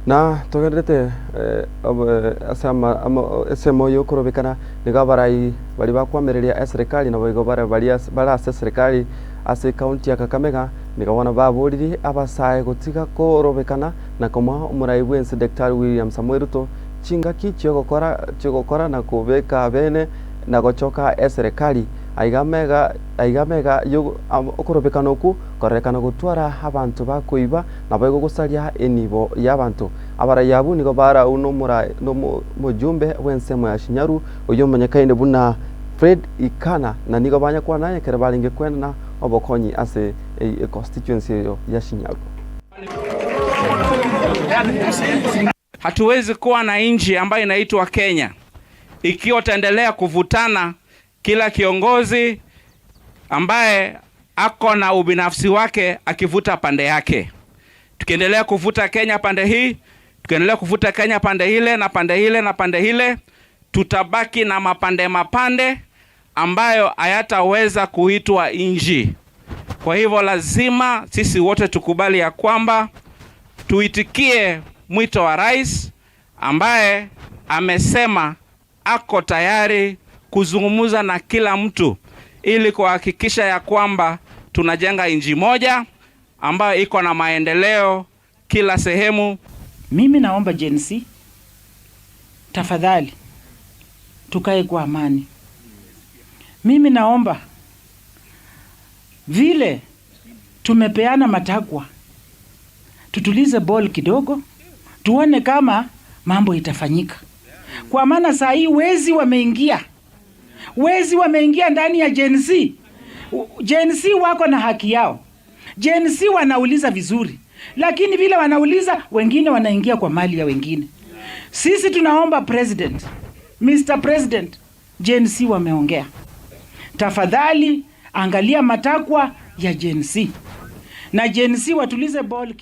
Na togenderete ase ensemo yokorobekana nigo abarai baria bakwamereria eserekari naboigo bare baria bare ase eserekari ase ekaunti ya Kakamega nigo bono baboririe abasae gotiga korobekana na komoa omorai bwense Daktari William Samoei Ruto chingaki chiogokora chiogokora na kobeka bene na gochoka eserekari aiga mega aiga mega yo okorobekana okwo korerekana gotwara abanto bakoiba naboigo gosaria enibo y'abanto. Abarai abwo nigo barau nomojumbe bw'ensemo ya Shinyaru oyio omonyekaine buna Fred Ikana na nigo banyakwana naye ekero barenge kwenena obokonyi ase econstituency eyo ya Shinyaru. Hatuwezi kuwa na nchi ambayo inaitwa Kenya ikiwa utaendelea kuvutana, kila kiongozi ambaye ako na ubinafsi wake akivuta pande yake. Tukiendelea kuvuta Kenya pande hii, tukiendelea kuvuta Kenya pande ile na pande ile na pande ile, tutabaki na mapande mapande ambayo hayataweza kuitwa nchi. Kwa hivyo lazima sisi wote tukubali ya kwamba tuitikie mwito wa rais ambaye amesema ako tayari kuzungumza na kila mtu ili kuhakikisha ya kwamba tunajenga nchi moja ambayo iko na maendeleo kila sehemu. Mimi naomba Gen Z, tafadhali tukae kwa amani. Mimi naomba vile tumepeana matakwa, tutulize ball kidogo, tuone kama mambo itafanyika, kwa maana saa hii wezi wameingia, wezi wameingia ndani ya Gen Z. Gen Z wako na haki yao. Gen Z wanauliza vizuri, lakini vile wanauliza wengine wanaingia kwa mali ya wengine. Sisi tunaomba president, Mr. President, Gen Z wameongea, tafadhali angalia matakwa ya Gen Z na Gen Z watulize ball.